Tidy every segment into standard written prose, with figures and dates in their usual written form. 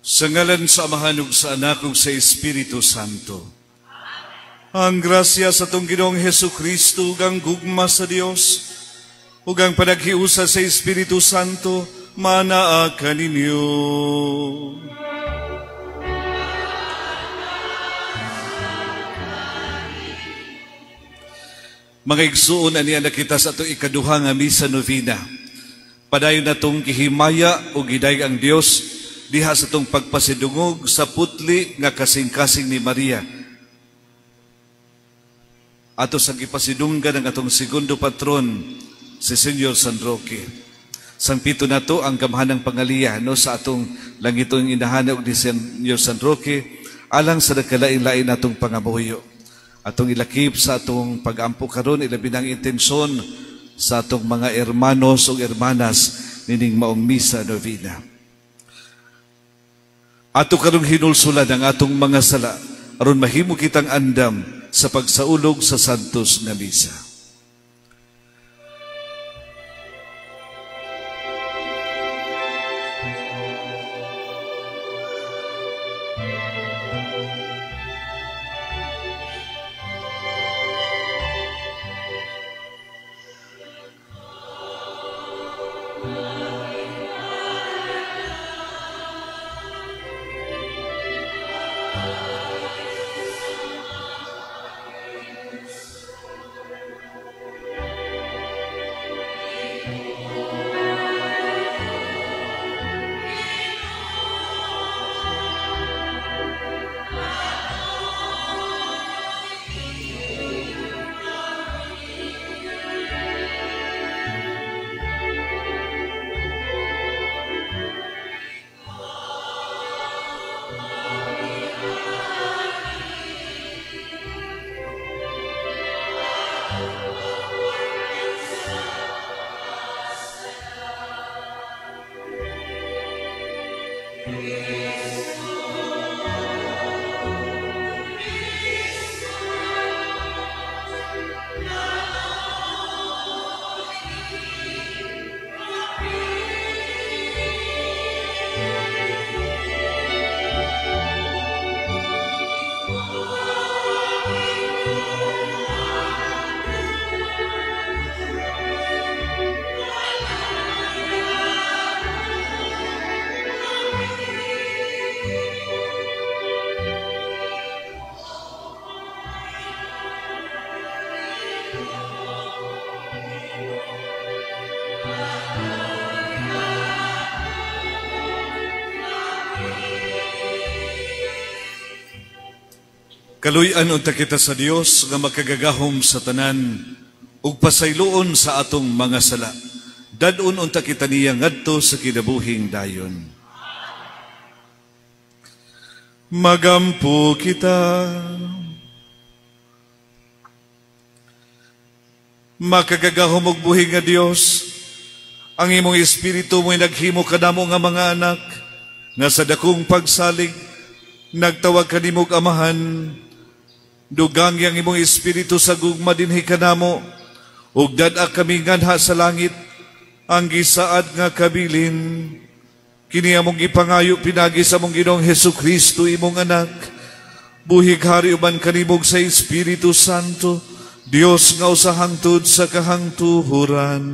Sa ngalan sa Amahan ug sa Anak ug sa Espiritu Santo. Ang grasya sa atong Ginoong Hesus Kristo ug ang gugma sa Dios ug ang panaghiusa sa Espiritu Santo manaa kaninyo. Mga igsuon, aniya na kita sa atong ikaduha nga misa novena. Padayon natong gihimaya ug gidayeg ang Dios diha sa atong pagpasidungog sa putli nga kasing-kasing ni Maria. Ato sa gipasidunggan ang atong segundo patron, si Senyor San Roque. Sangpito nato ang gamhanang pangaliya no sa atong langitong inahan og ni Senyor San Roque alang sa nagkalain-lain natong pangamuyo. Atong ilakip sa atong pag-ampo karon ilabi nang intensyon sa atong mga hermanos ug hermanas nining maong misa novena. Ato karong hinulsulan ang atong mga sala aron mahimo kitang andam sa pagsaulog sa Santos nga Misa. Kaluy-an unta kita sa Dios nga makagagahom sa tanan ug pasayloon sa atong mga sala. Dad-on unta kita niya ngadto sa kinabuhing dayon. Magampo kita. Makagagahom og buhi nga Dios, ang imong espiritu mo'y naghimo kanamo nga mga anak nga sa dakong pagsalig nagtawag kanimog Amahan. Dugang yang imong espiritu sa gugma dinhi kanamo ug dad-a kami nganha sa langit ang gisaad nga kabilin. Kini among gipangayo pinagi sa among Ginoong Hesus Kristo imong anak, buhig hari uban kanimog sa Espiritu Santo, Dios nga usa hangtod sa kahangtuhoran.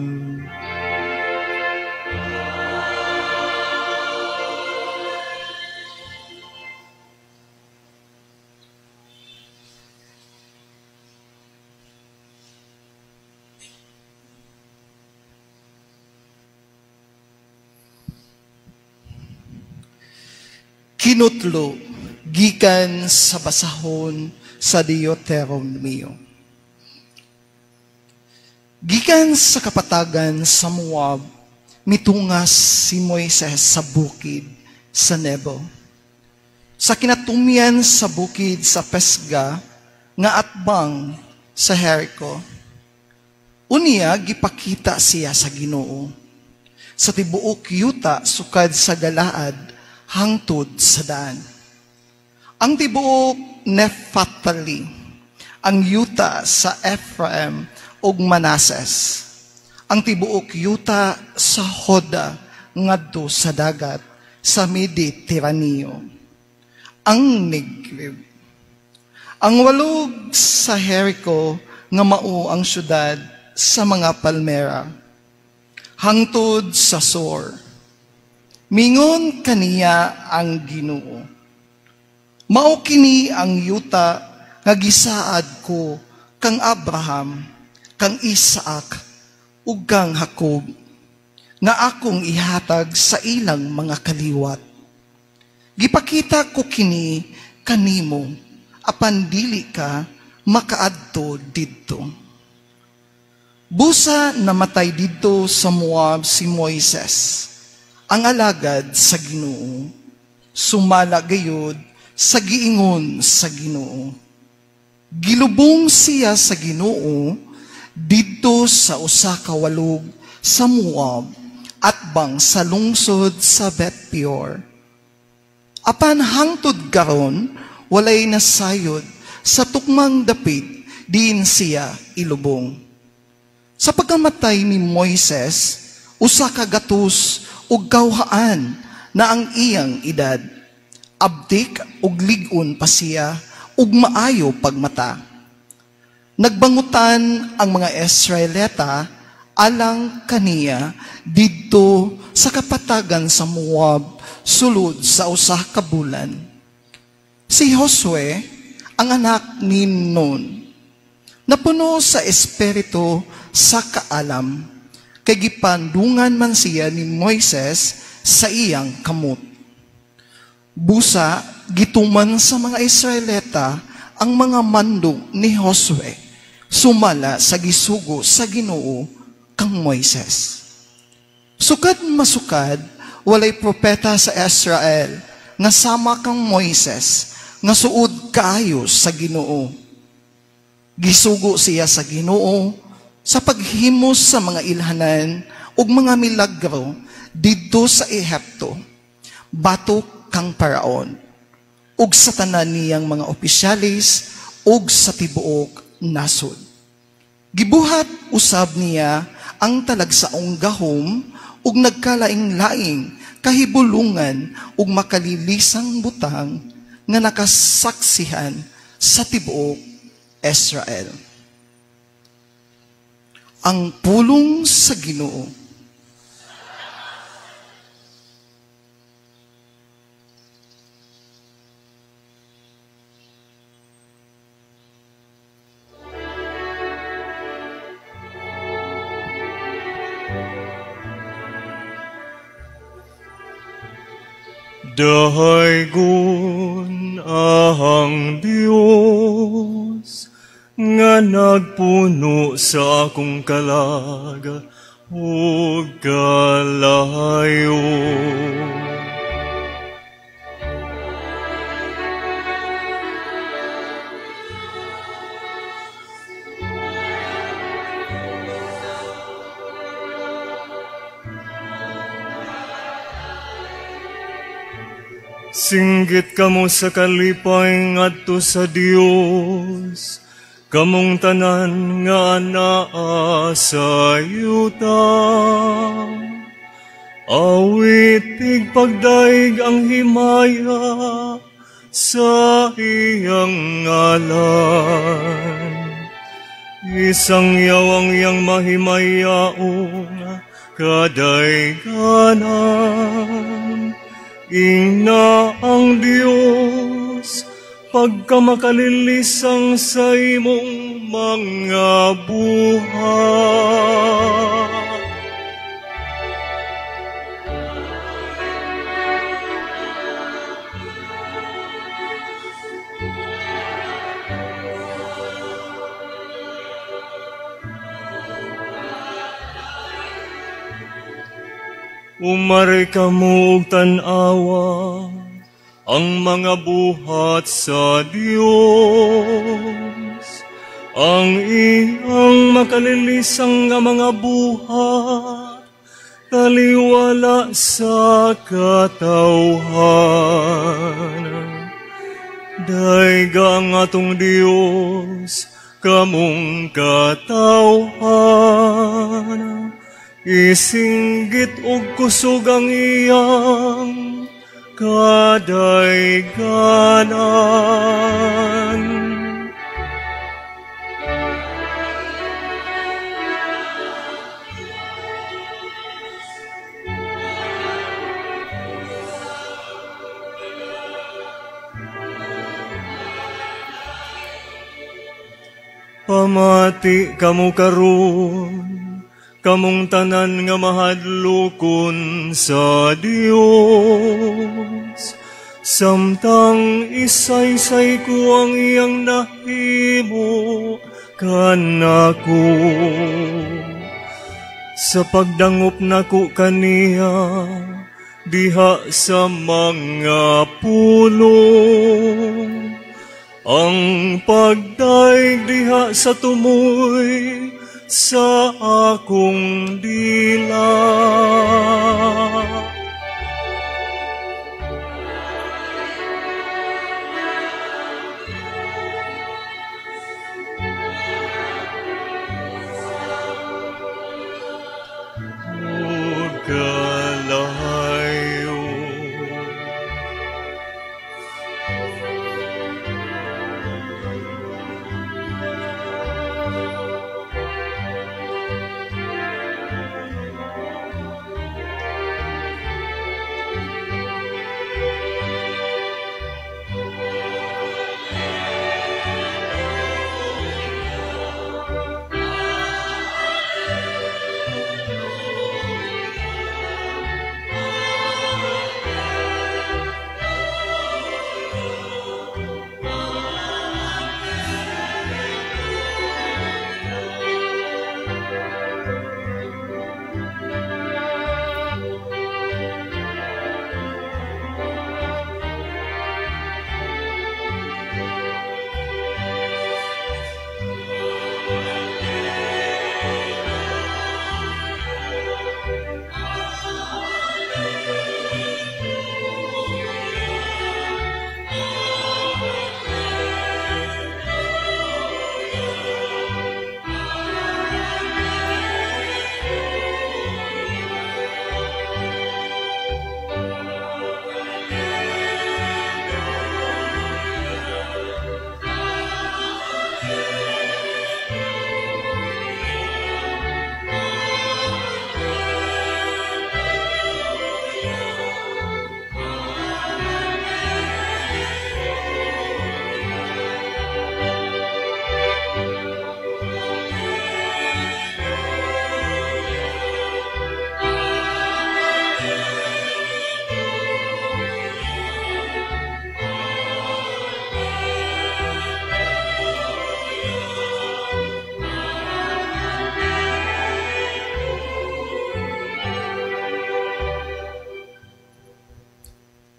Kinutlo gikan sa basahon sa Deuteronomio. Gikan sa kapatagan sa Moab, mitungas si Moises sa bukid sa Nebo. Sa kinatumyan sa bukid sa Pesga, nga atbang sa Jericho. Unya gipakita siya sa Ginoo sa tibuok yuta sukad sa Galaad hangtod sa daan. Ang tibuok Nephtali, ang yuta sa Ephraim ug Manases, ang tibuok yuta sa Hoda ngadto sa dagat sa Mediteraneo. Ang Negev. Ang walog sa Jericho nga mao ang syudad sa mga palmera, hangtod sa Sor. Mingon kaniya ang Ginoo, mao kini ang yuta nga gisaad ko kang Abraham, kang Isaac, ug kang Jacob, nga akong ihatag sa ilang mga kaliwat. Gipakita ko kini kanimo, apan dili ka makaadto didto. Busa namatay didto sa Moab si Moises, ang alagad sa Ginoo, sumala gayud sa giingon sa Ginoo. Gilubong siya sa Ginoo didto sa usa ka walog sa Moab atbang sa lungsod sa Bet Peor. Apan hangtod karon walay nasayod sa tukmang dapit diin siya ilubong. Sa pagkamatay ni Moises, usa ka gatos ug gawhaan na ang iyang edad. Abtik ug lig-on pa siya ug maayo pagmata. Nagbangutan ang mga Israelita alang kaniya didto sa kapatagan sa Moab sulod sa usa ka bulan. Si Josue, ang anak ni Nun, napuno sa espiritu sa kaalam, kay gipandungan man siya ni Moises sa iyang kamot. Busa gituman sa mga Israelita ang mga mando ni Josue, sumala sa gisugo sa Ginoo kang Moises. Sukad masukad, walay propeta sa Israel nga sama kang Moises, nga suod kaayo sa Ginoo. Gisugo siya sa Ginoo sa paghimos sa mga ilhanan ug mga milagro didto sa Ehipto, batok kang Paraon, ug sa tanan niyang mga opisyalis ug sa tibuok nasod. Gibuhat usab niya ang talagsaong gahom ug nagkalaing-laing kahibulungan ug makalilisang butang nga nakasaksihan sa tibuok Israel. Ang pulong sa Ginoo. Daygon ang Dios nga nagpuno sa akong kalag ug kalayo. Singgit kamo sa kalipay ngadto sa Dios, kamong tanan nga anaa sa yuta. Awit pagdaig ang himaya sa iyang ngalan. Isang yawang iyang mahimayaong kadayganan. Ingna ang Dios pagkamakalilisang sa imong mga buhat. Umari kamo og tan-awa ang mga buhat sa Dios, ang iyang makalilisang nga mga buhat taliwala sa katawhan. Dayga ang atong Dios kamong katawhan. Isinggit og kusog ang iyang kadayganan. Pamati kamo karon, kamong tanan nga mahadlokon sa Dios. Samtang isaysay ko ang iyang nahimo kanako. Sa pagdangop nako kaniya diha sa mga pulong, ang pagdaig diha sa tumoy sa akong dila. Ug kalayo.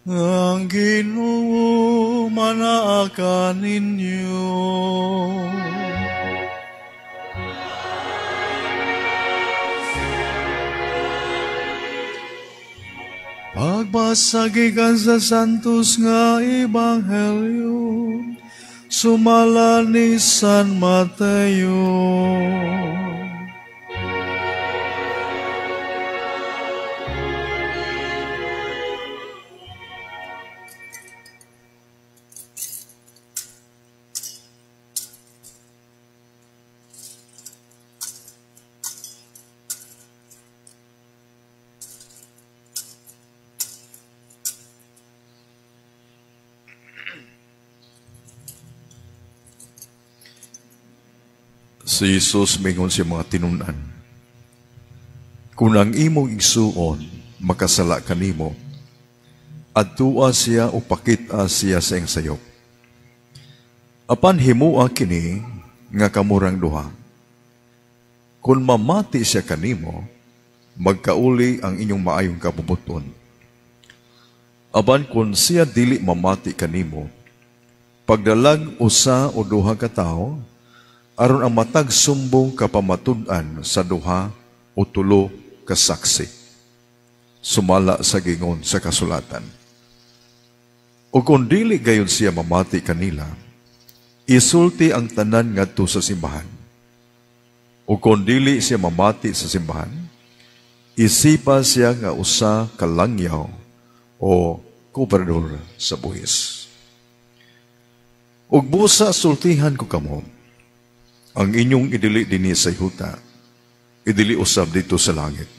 Ang Ginoo manaa kaninyo. Pagbasa gikan sa Santos nga Ebanghelyo sumala ni San Mateo. Si Jesus mingon sa mga tinun-an, kung ang imong igsuon makasala kanimo, adtua siya o pakita siya sa iyang sayop. Apan himua kini nga kamurang duha. Kung mamati siya kanimo, magkauli ang inyong maayong kabubuton. Apan kung siya dili mamati kanimo, pagdalag usa o duha ka tawo, aron ang matag sumbong kapamatud-an sa duha o tulo ka saksi. Sumala sa gingon sa kasulatan. O kung dili gayon siya mamati kanila, isulti ang tanan ngadto sa simbahan. O kung dili siya mamati sa simbahan, isipa siya nga usa ka langyaw o kobrador sa buhis. Ug busa sultihan ko kamo, ang inyong idili dinhi sa yuta, idili usab dito sa langit.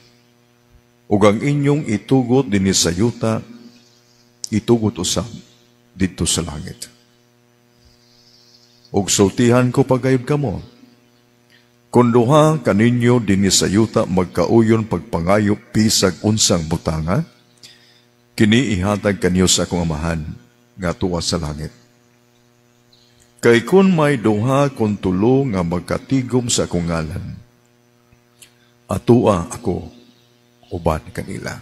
Ug ang inyong itugot dinhi sa yuta, itugot usab dito sa langit. Ug sultihan ko pagayod kamo, kung duha kaninyo dinhi sa yuta magkauyon pagpangayo bisag unsang butanga, kini ihatag kaniyo sa akong Amahan nga tuwa sa langit. Kay kun may duha kon tulo nga magkatigom sa akong ngalan, atua ako uban kanila.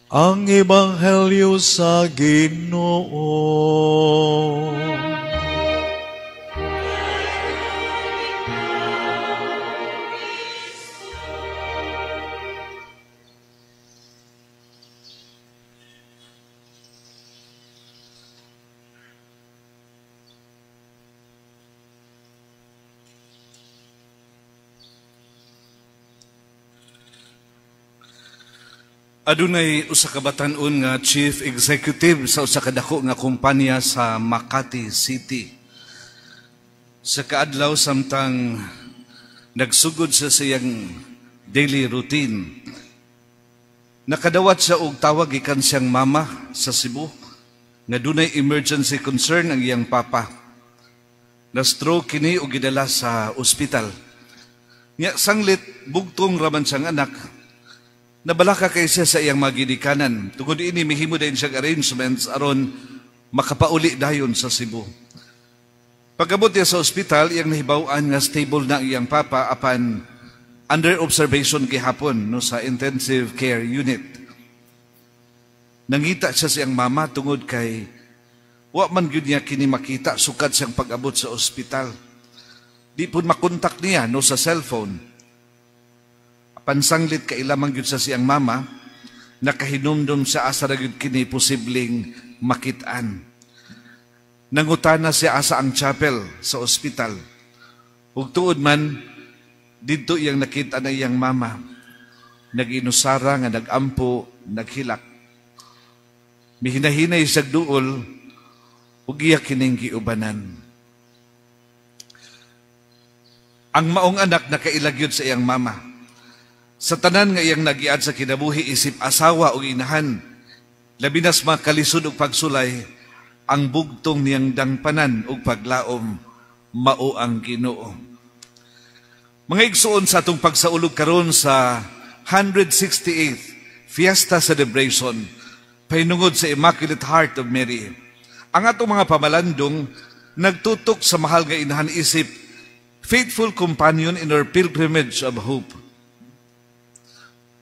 Ang Ebanghelyo sa Ginoo. Adunay usa ka batan-on nga chief executive sa usa ka dako nga kumpanya sa Makati City. Sa kaadlaw samtang nagsugod sa siyang daily routine, nakadawat siya og tawag gikan siyang mama sa Cebu nga dunay emergency concern ang iyang papa. Na-stroke kini og gidala sa ospital. Nya sanglit bugtong raman siyang anak. Nabalaka kay siya sa iyang magidikanan. Tungod ini mihimo dayon siyang arrangements aron makapauli dayon sa Cebu. Pag-abot niya sa ospital, iyang nahibaw-an nga stable na ang iyang papa apan under observation gihapon no sa intensive care unit. Nangita siya sa iyang mama tungod kay wa man gyud niya kini makita sukad siyang pag-abot sa ospital. Di pud makontak niya no sa cellphone. Pansanglit kailamang gyud sa siyang mama, nakahinumdum sa asa ra gyud kini posibleng makit-an. Nangutana siya asa ang chapel sa ospital. Ug tuod man didto iyang nakita na iyang mama. Nag-inusara nga nagampo, naghilak. Mihinahinay siya duol ug iya kining giubanan. Ang maong anak nakaila gyud sa iyang mama. Sa tanan nga iyang nagiad sa kinabuhi isip asawa o inahan, labi nas makalisod og pagsulay, ang bugtong niyang dangpanan og paglaom, mao ang Ginoo. Mga igsuon sa atong pagsaulog karon sa 168th Fiesta Celebration, pahinungod sa Immaculate Heart of Mary. Ang atong mga pamalandong nagtutok sa mahal nga inahan isip, faithful companion in our pilgrimage of hope.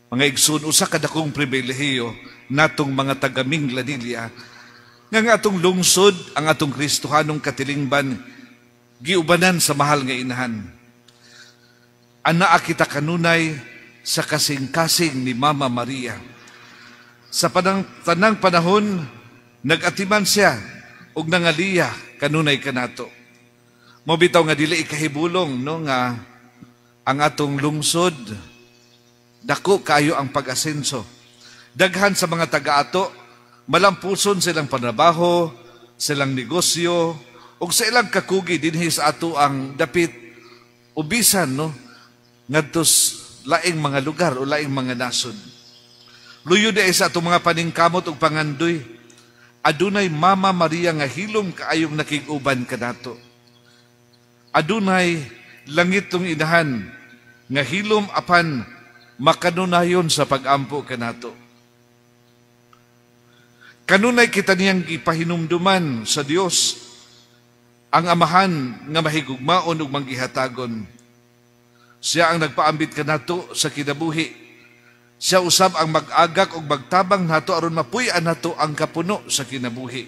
Mga igsoon, usa ka dakong pribilehiyo natong mga taga-Minglanilla nga ang atong lungsod, ang atong Kristohanong katilingban, giubanan sa mahal nga inahan. Anaa kita kanunay sa kasing-kasing ni Mama Maria. Sa tanang panahon, nag-atiman siya og nangaliya kanunay kanato. Mao bitaw nga dili ikahibulong no nga ang atong lungsod dako kaayo ang pag-asenso. Daghan sa mga taga-ato, malampuson silang panrabaho, silang negosyo, ug sa ilang kakugi dinhi sa ato ang dapit ubisan no ngadto laing mga lugar o laing mga nasod. Luyo di ay sa atong mga paningkamot ug pangandoy, adunay Mama Maria nga hilom kaayong nakig-uban kanato. Adunay langitong inahan nga hilom apan makanunayon sa pag-ampo kanato. Kanunay kita niyang ipahinumduman sa Dios ang amahan nga mahigugmaon ug manggihatagon. Siya ang nagpaambit kanato sa kinabuhi. Siya usab ang mag-agak ug magtabang nato aron mapuy-an nato ang kapuno sa kinabuhi.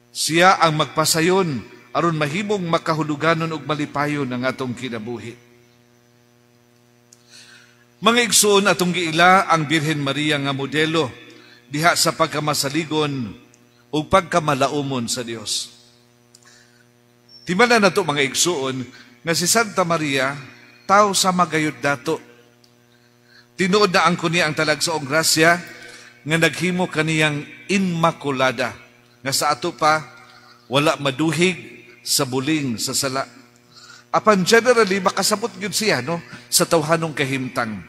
Siya ang magpasayon aron mahimong makahuluganon ug malipayon ang atong kinabuhi. Mga igsoon, atong giila ang Birhen Maria nga modelo diha sa pagkamasaligon ug pagkamalaumon sa Dios. Timala nato mga igsoon nga si Santa Maria tao sa magayod dato. Tinuod na angkon niya ang talagsaong grasya nga naghimo kaniyang Immaculada, nga sa ato pa wala maduhig sa buling sa sala. Apan generally makasabot gyud siya, no, sa tawhanong kahimtang.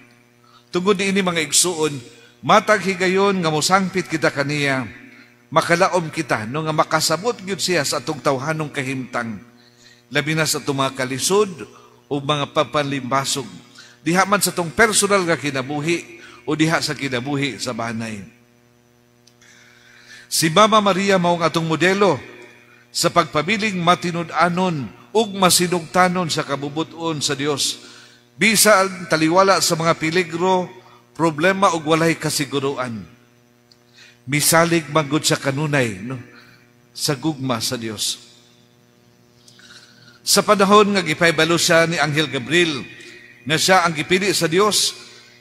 Tungod niini, mga igsuon, matag higayon nga mosangpit kita kaniya, makalaom kita, no, nga makasabot gyud siya sa atong tawhanong kahimtang. Labi na sa atong mga kalisod o mga papanlimbasog. Diha man sa atong personal nga kinabuhi o diha sa kinabuhi sa banay. Si Mama Maria mao ang atong modelo sa pagpabiling matinud-anon ug masinugtanon sa kabubut-on sa Dios, bisan taliwala sa mga peligro, problema ug walay kasiguruan. Misalig man gud sa kanunay, no, sa gugma sa Dios. Sa panahon nga gipahibalo siya ni Anghel Gabriel nga siya ang gipili sa Dios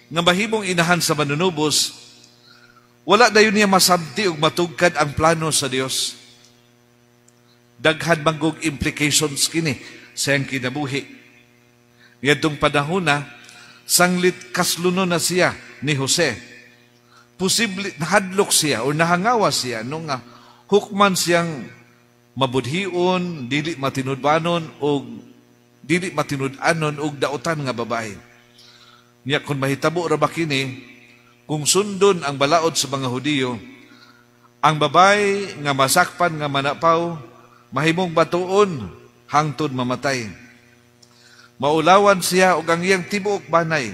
nga mahimong inahan sa Manunubos, wala dayon niya masabti ug matugkad ang plano sa Dios. Daghan man gug implications kini sa iyang kinabuhi. Ngadtong panahon na, sanglit kaslunon na siya ni Jose. Posible nahadlok siya o nahangawa siya no nga hukman siyang mabudhion, dili matinud-anon og dili matinud-anon og dautan nga babae. Nya kung mahitabo ra ba kini, kung sundon ang balaod sa mga Hudiyo, ang babae nga masakpan nga manapaw mahimong batuon hangtod mamatay. Maulawan siya og ang iyang tibuok banay.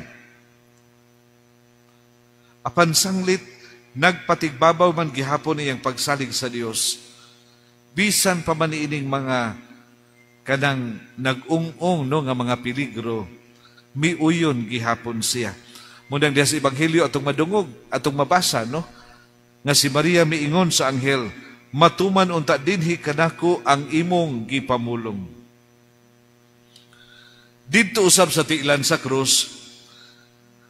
Apan sanglit nagpatigbabaw man gihapon iyang pagsalig sa Dios. Bisan pa man ining mga kanang nag-ung-ong, no, nga mga peligro, miuyon gihapon siya. Mao nang diha sa Ebanghelyo atong madungog, atong mabasa, no, nga si Maria miingon sa anghel, "Matuman unta dinhi kanako ang imong gipamulong." Didto usab sa tiilan sa krus,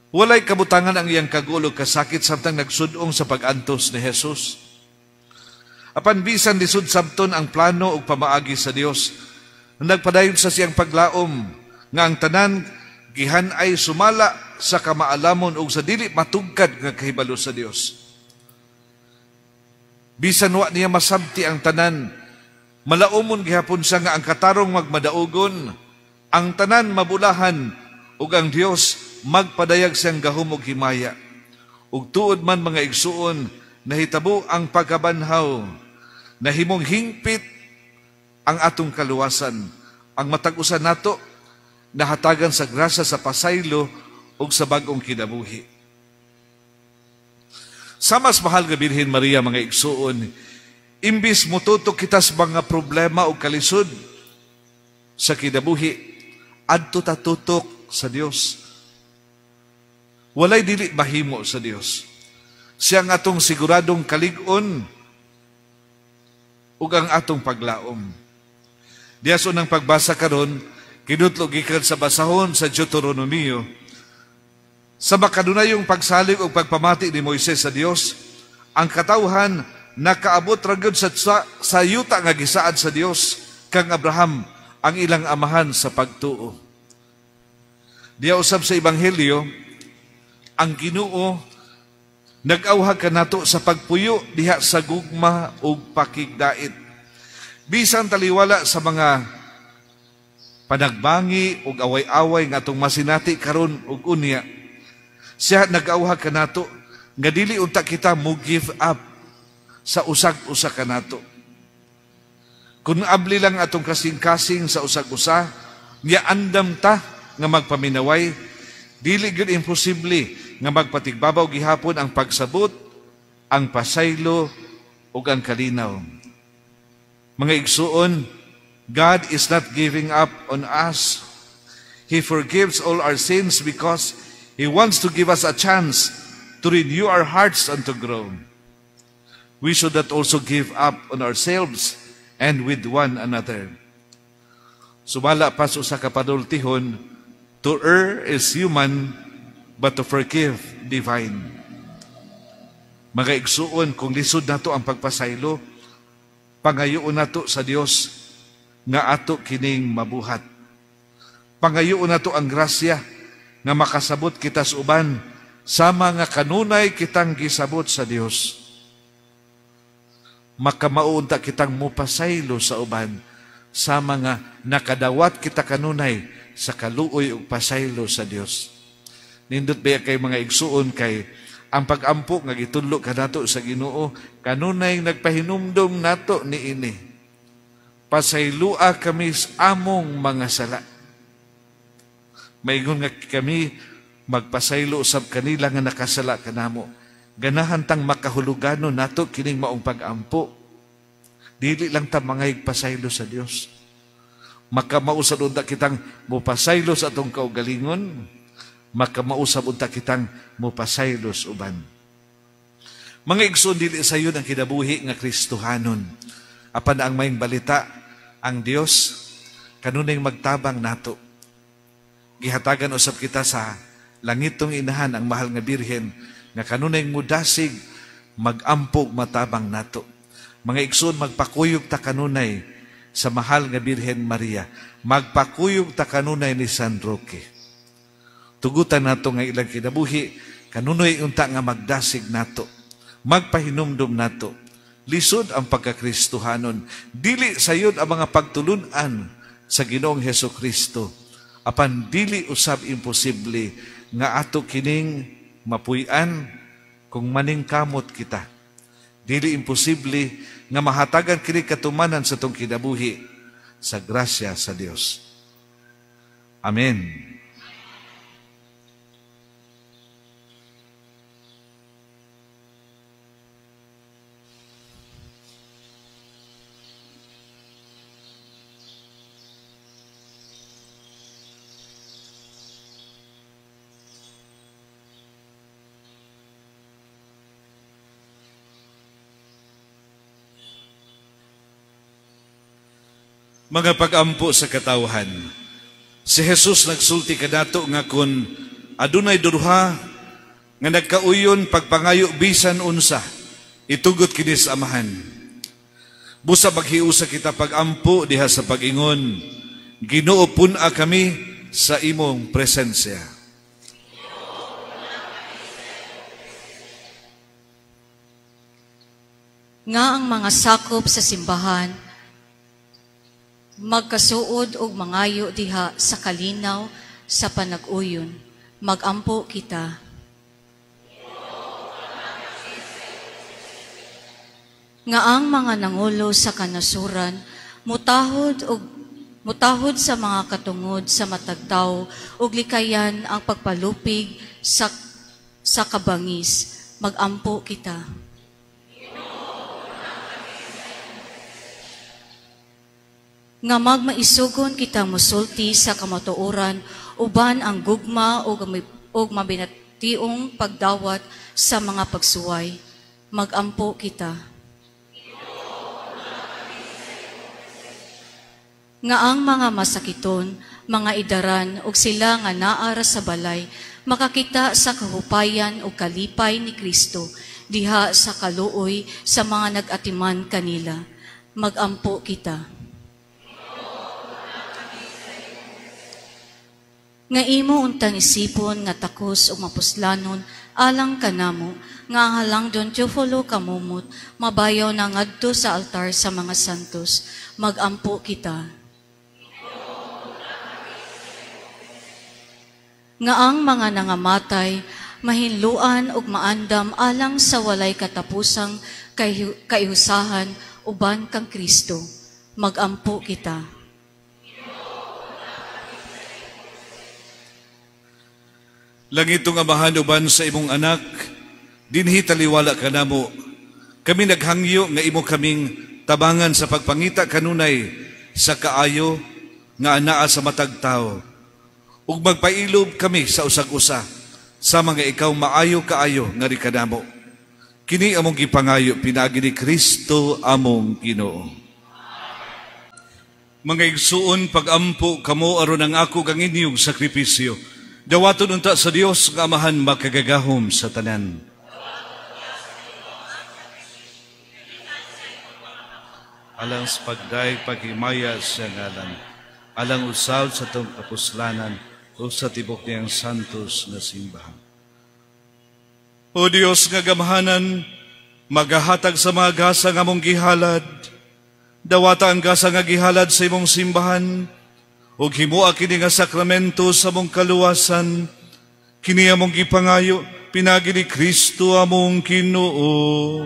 walay kabutangan ang iyang kaguol ug kasakit samtang nagsud-ong sa pag-antos ni Jesus. Apan bisan lisod sabton ang plano ug pamaagi sa Dios, nagpadayon sa siyang paglaom nga ang tanan gihan-ay sumala sa kamaalamon ug sa dili matugkad nga kahibalo sa Dios. Bisan wa niya masabti ang tanan, malaumon gihapon siya nga ang katarong magmadaugon, ang tanan mabulahan, ug ang Dios magpadayag siyang gahom ug himaya. Ug tuod man, mga igsuon, nahitabo ang pagkabanhaw, nahimong hingpit ang atong kaluwasan. Ang matag usa nato nahatagan sa grasya sa pasaylo ug sa bag-ong kinabuhi. Sa mas mahal nga Birhen Maria, mga igsuon, imbis mututok kita sa mga problema o kalisod sa kinabuhi, adto ta tutok sa Dios. Walay dili mahimo sa Dios. Siya ang atong siguradong kalig-on ug ang atong paglaom. Diha sa unang pagbasa karon, kinutlo gikan sa basahon sa Deuteronomio, sa makadunayong pagsalig o pagpamati ni Moises sa Dios, ang katawhan nakaabot ra gyud sa yuta nga gisaad sa Dios kang Abraham, ang ilang amahan sa pagtuo. Diha usab sa Ebanghelyo, ang Ginoo nag-awhag kanato sa pagpuyo diha sa gugma ug pakigdait. Bisan taliwala sa mga panagbangi ug away-away nga atong masinati karon ug unya, siya nag-awhag kanato nga dili unta kita mo give up sa usag-usa kanato. Kung abli lang atong kasing-kasing sa usag-usa, niya andam ta nga magpaminaway, dili gyud imposible nga magpatigbabaw gihapon ang pagsabot, ang pasaylo ug ang kalinaw. Mga igsuon, God is not giving up on us. He forgives all our sins because He wants to give us a chance to renew our hearts and to grow. We should not also give up on ourselves and with one another. Sumala pa sa usa ka panultihon, "To err is human, but to forgive divine." Mga igsuon, kung lisod nato ang pagpasaylo, pangayoon nato sa Dios nga ato kining mabuhat. Pangayoon nato ang grasya nga makasabot kita sa uban. Sama nga kanunay kitang gisabot sa Dios. Makamao unta kitang mupasaylo sa uban sama nga nakadawat kita kanunay sa kaluoy ug pasaylo sa Dios. Nindot ba kay mga igsuon kay ang pagampo nga gitudlo kanato sa Ginoo kanunay nagpahinumdom nato niini. Pasaylua kami sa among mga sala. Maingon nga kami magpasaylo usab kanila nga nakasala kanamo. Ganahan tang makahulugano nato kining maong pagampo. Dili lang ta mangayig pasaylo sa Dios. Makamausab unta kitang mopasaylo sa atong kaugalingon, makamausab unta kitang mopasaylo sa uban. Mga igsoon, dili sayon ang kinabuhi nga Kristohanon. Apan ang maayong balita, ang Dios kanunay magtabang nato. Gihatagan usab kita sa langitong inahan ang mahal nga Birhen nga kanunay mudasig magampog matabang nato. Mga igsoon, magpakuyog ta kanunay sa mahal nga Birhen Maria. Magpakuyog ta kanunay ni San Roque. Tugutan nato nga ilang kinabuhi kanunay unta nga magdasig nato. Magpahinumdum nato. Lisod ang pagkakristohanon. Dili sayod ang mga pagtulun-an sa Ginoong Hesus Kristo. Apan dili usab imposible nga ato kining mapuy-an kung maningkamot kita. Dili imposible nga mahatagan kini katumanan sa atong kinabuhi sa grasya sa Dios. Amen. Mga pag-ampo sa katawhan. Si Jesus nagsulti kanato nga kun adunay duha nga nagkauyon pagpangayo bisan unsa, itugot kini sa Amahan. Busa maghiusa kita pag-ampo diha sa pag-ingon, Ginoo, pun-a kami sa imong presensya. Nga ang mga sakop sa simbahan magkasuod og mangayo diha sa kalinaw sa panag-uyon. Magampo kita. Nga ang mga nangulo sa kanasuran mutahod sa mga katungod sa matag tawo ug likayan ang pagpalupig sa kabangis. Magampo kita. Nga magmaisugon kita musulti sa kamatuoran uban ang gugma ug mabinationg pagdawat sa mga pagsuway. Magampo kita. Nga ang mga masakiton, mga idaran ug sila nga naara sa balay makakita sa kahupayan ug kalipay ni Kristo diha sa kaluoy sa mga nag-atiman kanila. Magampo kita. Nga imo untang isipon nga takos ug mapuslanon alang kanamo nga ang halang Don Teofilo kamumot mabayaw na ngadto sa altar sa mga santos. Magampo kita. Nga ang mga nangamatay mahinluan ug maandam alang sa walay katapusang kaihusahan uban kang Kristo. Magampo kita. Langitong Amahan, uban sa imong anak, dinhi taliwala kanamo. Kami naghangyo nga imo kaming tabangan sa pagpangita kanunay sa kaayo nga anaa sa matag tawo. Ug magpailob kami sa usag-usa sa mga ikaw maayo kaayo nga ri kanamo. Kini among gipangayo pinaagi ni Kristo among Ginoo. Mga igsuon, pagampo kamo aron ang ako kang inyong sakripisyo. Dawaton unta sa Dios nga Amahan makagagahom sa tanan. Alang sa pagdayeg paghimaya sa ngalan, alang usab sa atong kapuslanan o sa tibok niyang santos na simbahan. O Dios nga gamhanan, magahatag sa mga gasa nga among gihalad. Dawata ang gasa nga gihalad sa imong simbahan, ug himoa kini nga sakramento sa among kaluwasan. Kini among gipangayo, pinaagi ni Kristo among Ginoo.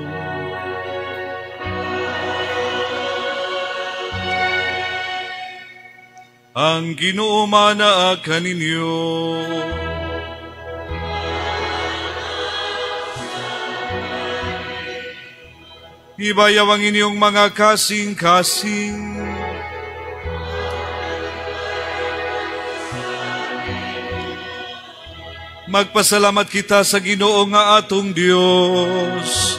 Ang Ginoo manaa kaninyo. Ibayaw ang inyong mga kasing-kasing. Magpasalamat kita sa Ginoo nga atong Dios.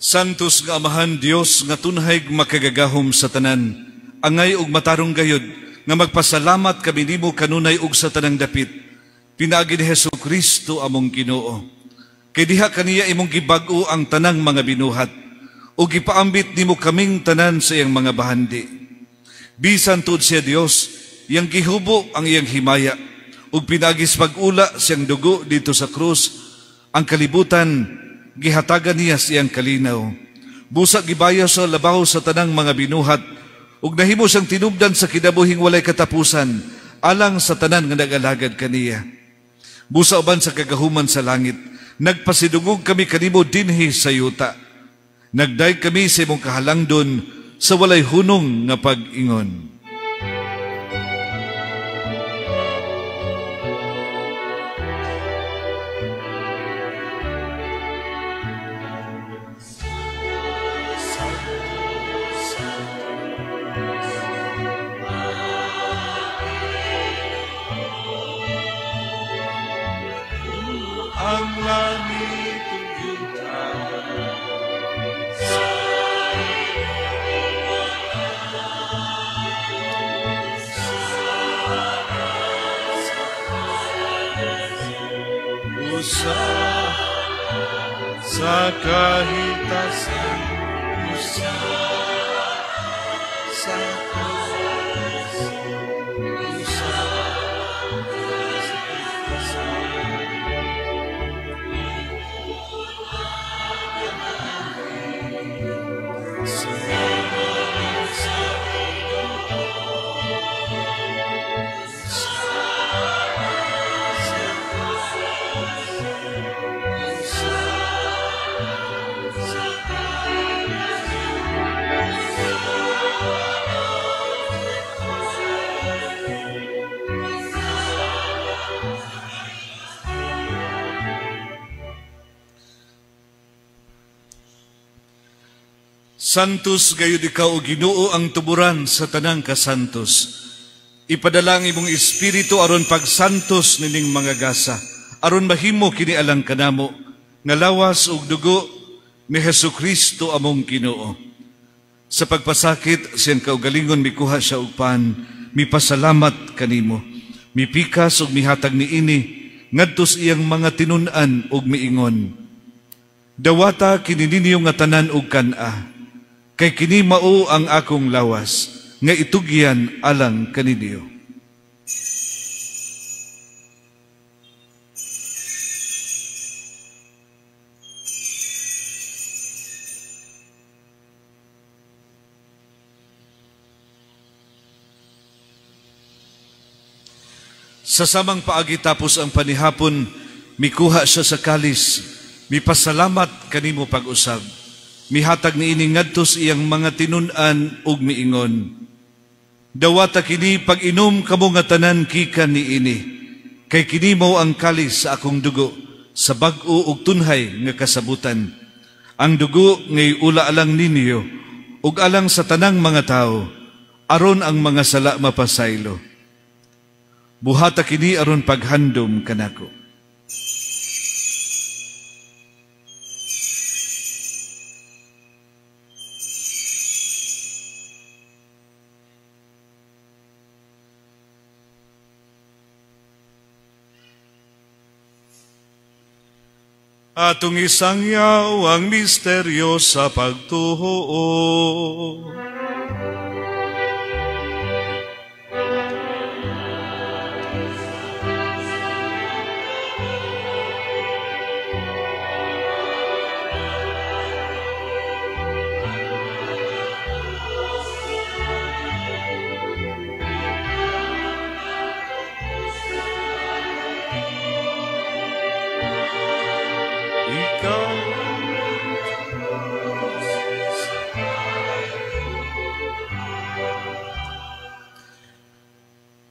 Santos nga Amahan Dios nga tunhay makagagahom sa tanan, angay ug matarong gayod nga magpasalamat kami nimo kanunay ug sa tanang dapit. Pinaagi ni Hesus Kristo among Ginoo. Kay diha kaniya imong gibag-o ang tanang mga binuhat ug gipaambit nimo kaming tanan sa iyang mga bahandi. Bisan tuod siya Dios, iyang gihubo ang iyang himaya ug pinaagi sa pag-ula siyang dugo dito sa krus, ang kalibutan gihatagan niya sa iyang kalinaw. Busa gibayo sa labaw sa tanang mga binuhat ug nahimo siyang tinubdan sa kinabuhing walay katapusan alang sa tanan nga nag-alagad kaniya. Busa uban sa kagahuman sa langit, nagpasidungog kami kanimo dinhi sa yuta. Nagdayeg kami sa imong kahalangdon sa walay hunong nga pag-ingon. Ang langit ug yuta usa sa kahitasan, usa sa kahitasan, usa sa kahitasan. Santos gayud ikaw o Ginoo ang tuburan sa tanang kasantos. Ipadala ang imong espiritu aron pagsantos nining mga gasa, aron mahimo kini alang kanamo nga lawas ug dugo ni Hesus Kristo among Ginoo. Sa pagpasakit siyang kaugalingon mikuha siya og pan, mipasalamat kanimo, mipikas ug mihatag niini ngadto sa iyang mga tinun-an ug miingon. Dawata kini ninyo nga tanan og kan-a, kay kini mao ang akong lawas nga itugyan alang kaninyo. Sa samang paagi tapos ang panihapon, mikuha siya sa kalis, mipasalamat kanimo pag-usab. Mihatag niini ngadto sa iyang mga tinun-an ug miingon. Dawata kini pag-inom kamo nga tanan gikan niini, kay kini mao ang kalis sa akong dugo sa bag-o ug tunhay nga kasabutan. Ang dugo ngay ula alang ninyo ug alang sa tanang mga tawo, aron ang mga sala mapasaylo. Buhata kini aron paghandom kanako. Atong isangyaw ang misteryo sa pagtuo.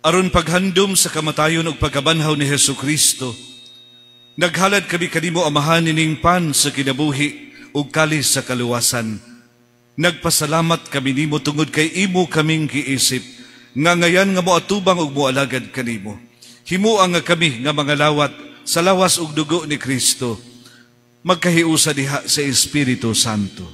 Aron paghandom sa kamatayon ug pagkabanhaw ni Hesus Kristo, naghalad kami kanimo, Amahan, ining pan sa kinabuhi ug kalis sa kaluwasan. Nagpasalamat kami nimo tungod kay imo kaming giisip nga ngayan nga moatubang ug moalagad kanimo. Himua nga kami nga mga lawat sa lawas ug dugo ni Kristo magkahiusa diha sa Espiritu Santo.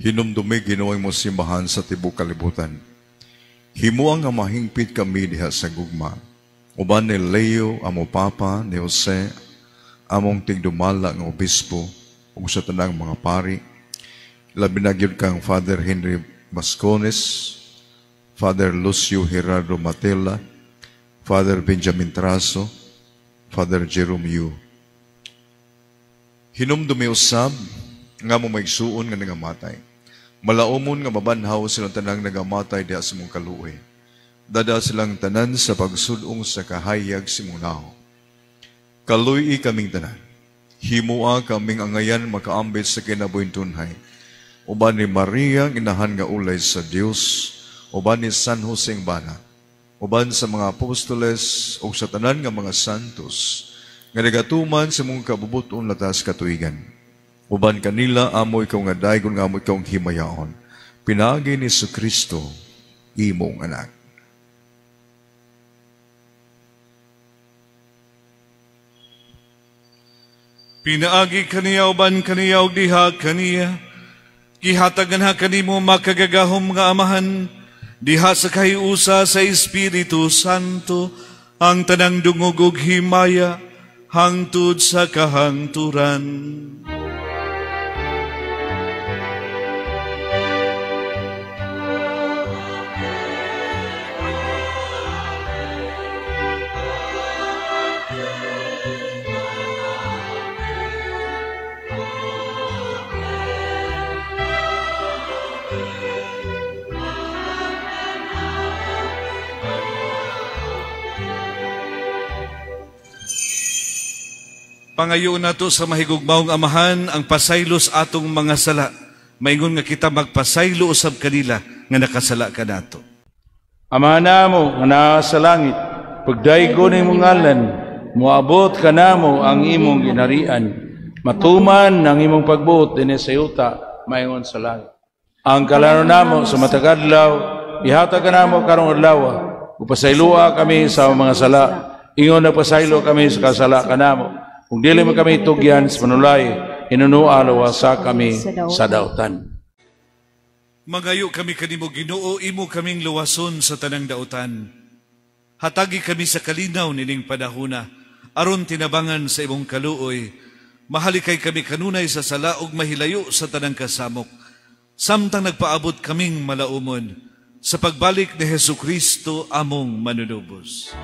Hinumdumi, Ginoo, imong simbahan sa tibuok kalibutan. Himua nga mahingpit kami diha sa gugma. Uban ni Leo, among Papa, ni Jose, among tigdumala nga obispo, ug sa tanang mga pari, labi na gyud kang Father Henry Bascones, Father Lucio Gerardo Matela, Father Benjamin Traso, Father Jerome Yu. Hinumdumi usab nga mo maigsuon nga nangamatay. Malaumon nga mabanhaw silang tanang nagamatay diha sa imong kaluoy. Dada silang tanan sa pagsudong sa kahayag sa imong nawong. Kaluy-i kaming tanan. Himua kaming angayan makaambit sa kinabuhing tunhay. Uban ni Maria, inahan nga ulay sa Dios, uban ni San Jose ang bana, uban sa mga apostoles ug sa tanan nga mga santos nga nagatuman sa imong kabubuton latas katuigan. Uban kanila amo ikaw nga daygon nga amo ikaw ang himayaon. Pinaagi ni Kristo imong anak. Pinaagi kaniya uban kaniya ug diha kaniya, gihatagan ha kanimo makagagahom nga Amahan, diha sa kahiusa sa Espiritu Santo, ang tanang dungog ug himaya hangtod sa kahangturan. Pangayoon nato sa mahigugmaong Amahan ang pasaylo sa atong mga sala. Maingon nga kita magpasaylo usab kanila nga nakasala kanato. Ama namo nga naa sa langit, pagdaygon imong ngalan, moabot kanamo ang imong ginharian. Matuman ang imong pagbuot dinhi sa yuta maingon sa langit. Ang kalano namo sa matag adlaw, ihatag kanamo karong adlaw. Upasayloa kami sa mga sala, ingon nagpasaylo kami sa kasala kanamo. Kung dili mo kami tugyan sa panulay, hinunua luwasa kami sa dautan. Mangayo kami kanimo, Ginoo, imo kaming luwason sa tanang dautan. Hatagi kami sa kalinaw nining panahona, aron tinabangan sa imong kaluoy. Mahalikay kami kanunay sa sala ug mahilayo sa tanang kasamok. Samtang nagpaabot kaming malaumon sa pagbalik ni Hesus Kristo among manunubos.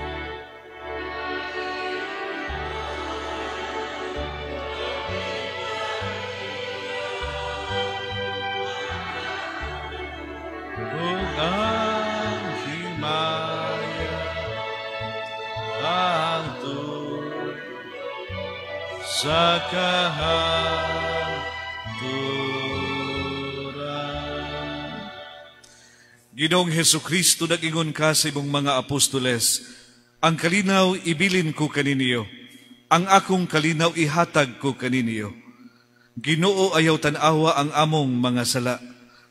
Sa kahangturan. Ginoong Hesus Kristo, nag-ingon ka sa imong mga apostoles, ang kalinaw ibilin ko kaninyo, ang akong kalinaw ihatag ko kaninyo. Ginoo, ayaw tan-awa ang among mga sala,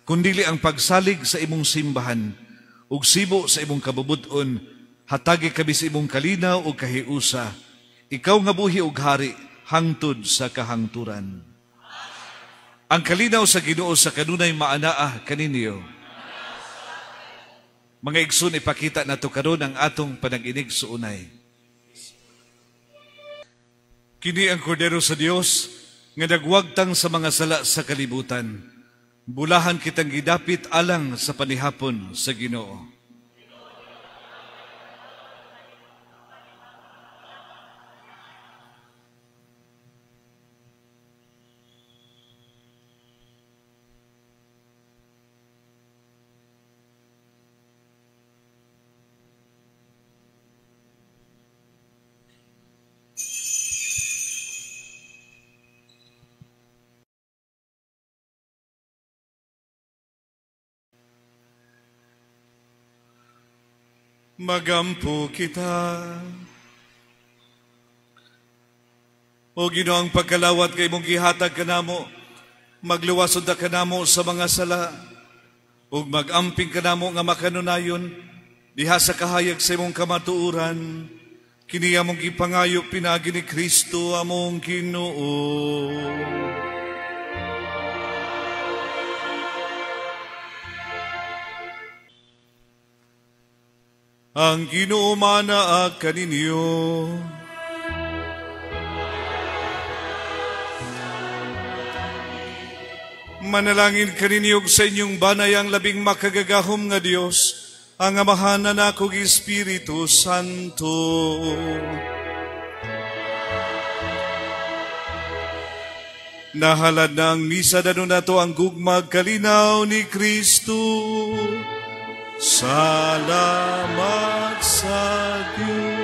kundili ang pagsalig sa imong simbahan, ug sibo sa imong kabubut-on, hatagi kami sa imong kalinaw ug kahiusa. Ikaw nga buhi ug hari, hangtod sa kahangturan. Ang kalinaw sa Ginoo sa kanunay maanaa kaninyo. Mga igsoon, ipakita nato karon ang atong panag-inig suunay. Kini ang Kordero sa Dios nga nagwagtang sa mga sala sa kalibutan. Bulahan kitang gidapit alang sa panihapon sa Ginoo. Magampo kita. O Ginoo, ang pagkalawat kay imong gihatag kanamo, magluwas unta kanamo sa mga sala, ug magamping kanamo nga makanunayon diha sa kahayag sa imong kamatuoran. Kini among gipangayo pinaagi ni Kristo among Ginoo. Ang Ginoo manaa kaninyo. Manalangin kaninyo sa inyong banay ang labing makagagahom nga Dios, ang Amahan, Anak ug Espiritu Santo. Nahalad na ang misa, danon nato ang gugmag kalinaw ni Kristo. Salamat sa Diyos.